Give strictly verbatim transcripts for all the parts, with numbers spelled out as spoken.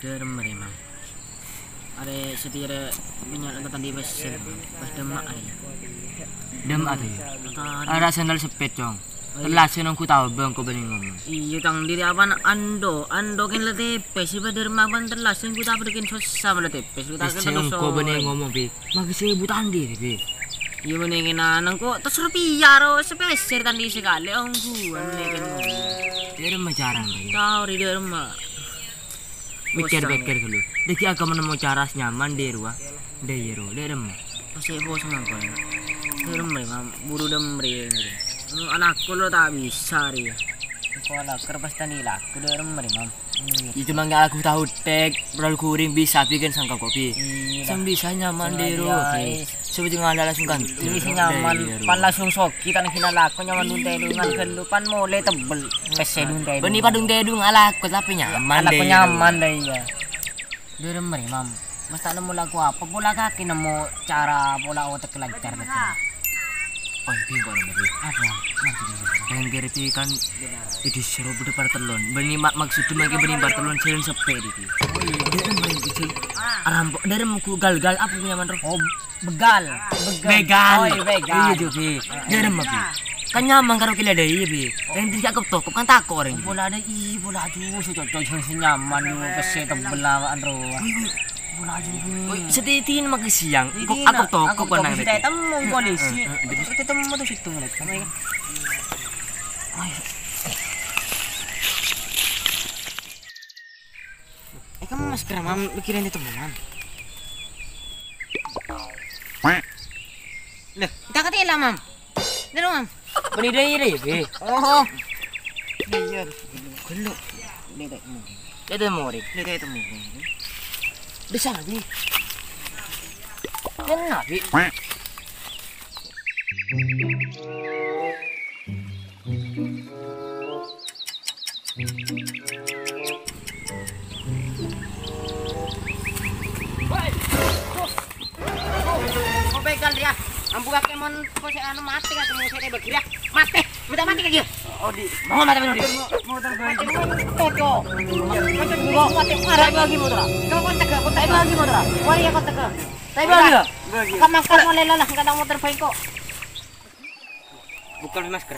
Dârem rè, Mam. Arè satèya rè mènyal tadi pèssè, Mam. Pas dâmma' arè. Dâmma' arè. Tadi. Arè sandal sepet, Cong. Oh, iya. Tellasè ongghu tao bâ' engko' bânnè ngomong. Iyâ, tang diri apan ando, ando kèng la tèpès, sè padâ remma apan tellasè ongghu tao bâ' kèng sossa la tèpès, lu ta' Pèssè kèng ongghu bânnè ngomong, Bi. Maghi sèbu tandhi, Bi. Iyâ, mending kèng nangko terus rupiah ro, sapèssè tandhi sakalè ongghu, anè kèng ngomong. Dâremma carana, Bi. Tao, ri dâremma. Mikir-mikir ghâllu. Dhâggi' akamma nemmo cara sè nyaman, dâ' rowa. Dâ' iyâ, ro. Dâ' remma. Masih bos mangkon. Dâ' remma, Mam. Buru dâ' remma. Anu, anakku lo ta' bisa, rè. Engko' alakar pas tani laku, dâ' remma, Mam. Itu mangga aku tahu, Tek. Padahal kuring bisa bikin sangka kopi. Iya. Sing bisa nyaman, dâ' rowa, Bi. Sè penting ala langsung kan. Ini sih nyaman. Dâ' iyâ, ro. Pan langsung sogi, tan ghina laku nyaman dun tèdungan ghâllu. Pan molè tebbel. Pèssè dun tèdung. Bânnè padun tèdung ala aku, tapi nyaman, dâ' iyâ, ro. Nyaman, dâ' iyâ. Dâremma rè, Mam. Mas ta' nemmo laku apa, pola kakè nemmo cara pola otek lancar, Bang. Oh, bingung, Bang. Apa? Mas, bingung. Bengker pi kan itu seru budi partellon. Bânnè mak-, maksudnya mangkèn bânnè partellon jalan sepi di. Oh, iya. Dâremma rè, Cil. Arampo, dâremma ku gal-gal, apa punya man, Ro? Oh, begal. Begal. Begal. Oh, iya, begal. Iya, Jo, Bi. Dâremma, Bi. Kan nyaman karo kèla dâ' iyâ, Bi. Yang tidak kok tokop kan tako' orang. Pola ada, iya, pola aduh, sè cocok, sè nyaman, yo, pèssè tebbel awa'an, Ro. Wih, wih. Pola aduh. Wih, sedih ini makan siang. Kok aku tokop kan nang sini. Temu polisi. Heeh, heeh, heeh. Kita temu tuh situ ngeliat. Ayo. Ayo. Eh, kamu masker, Mam, mikirin itu, Mam. Lah, kita kata ilang, Mam. Ini, Mam. Beli dari ini, Bi. Oh. Iya. Gelo. Ini tak mau. Itu mau, Rik. Ini tak mau. Bisa, Bi. Kena, Bi. Mau pegang dia. Ambu kakek mon kok saya anu mati kan, mau saya bagi dia. Mati. Minta mati kan dia. Oh, di. Mau mati, mau di. Mau terbagi. Toto. Mau mati. Ada bagi motor. Kau kontak ke? Kontak bagi motor. Wah, iya, kontak ke? Tapi bagi ya? Bagi. Kamu angkat mau lelah lah, enggak ada motor baik kok. Bukan masker.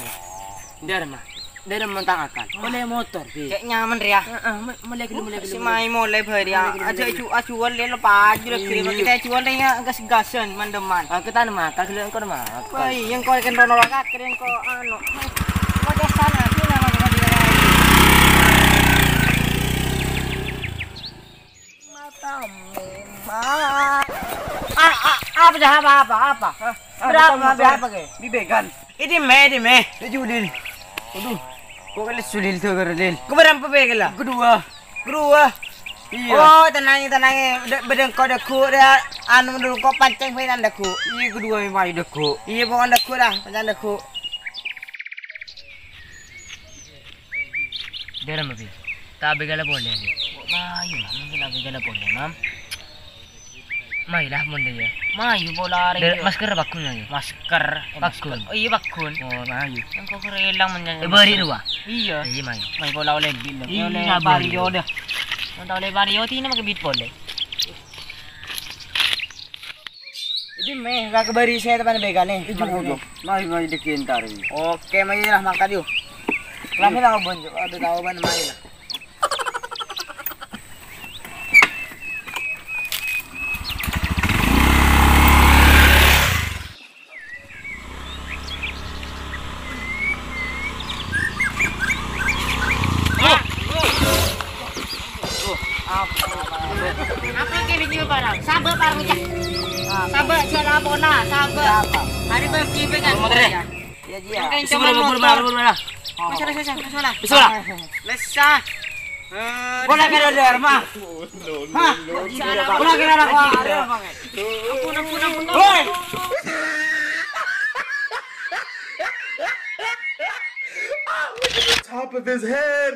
Dâremma. Dâremma tang akal. Oleh motor, Bi. Cek nyaman, Ria. Heeh, me-, mulai dulu, mulai dulu. Si mai mulai bâri, ya. Mulai dulu, aja mulai dulu. Ju-, ajual dia lepas aja lagi. Iya. Kita jual dia gas-gasan, mandeman. Aku tak ada makan, kalau engkau ada makan. Wah, iya, engkau kan rono rakat, keren kau, anu. Kau desa nanti nama kau di. Mata memang. Ah, ah, apa dah, apa, apa, apa? Hah? Berapa, berapa, Bang? Di Began. Ini me, ini me. Di Julil. Waduh. Kok kali Julil tuh, Julil? Kau berapa, Bang, lah? Kedua. Kedua. Iya. Oh, tenang, tenang. Udah, bedeng kau deguk, dah. Anu, dulu kau pancing mainan deguk. Iya, kedua memang deguk. Iya, pokoknya deguk dah, pancing deguk. Dâremma, Bi. Ta' abâgâlâ polè, Bi. Kok mayu, Mam? Mungkin abâgâlâ polè, Mam. Mayu lah, mon dâ' iyâ. Mayu pola arè. Dâ-, masker paggun, Mam, ya? Masker. Eh, paggun. Masker. Oh, iya, paggun. Oh, mayu. Engko' kere ilang men-, eh, bâri' rowa? Iya. Iya, mayu. Mayu pola olè bit, Mam. Iya, olè bâri'. Vario dah. Mon ta' olè Vario, tine make bit polè. Ini meh, kakak bari saya teman beka nih. Itu kudu. Mari, mari dikintar ini. Oke, mari lah makan yuk. Lama tahu, Bon. Ada tahu, Bon, mari lah. Apa yang kiri nyuruh barang? Sabar, barang, ya. Sabar, jual apa, nah? Sabar. Hari bagi pegang. Motor, ya? Iya, iya. Yang kenceng motor. Bisa, bisa, bisa, bisa, bisa. Bisa. Bisa. Eh, bola kena ada, Mak. Hah? Bola kena ada, Mak. Ampun, ampun, ampun. Woi. Top of his head.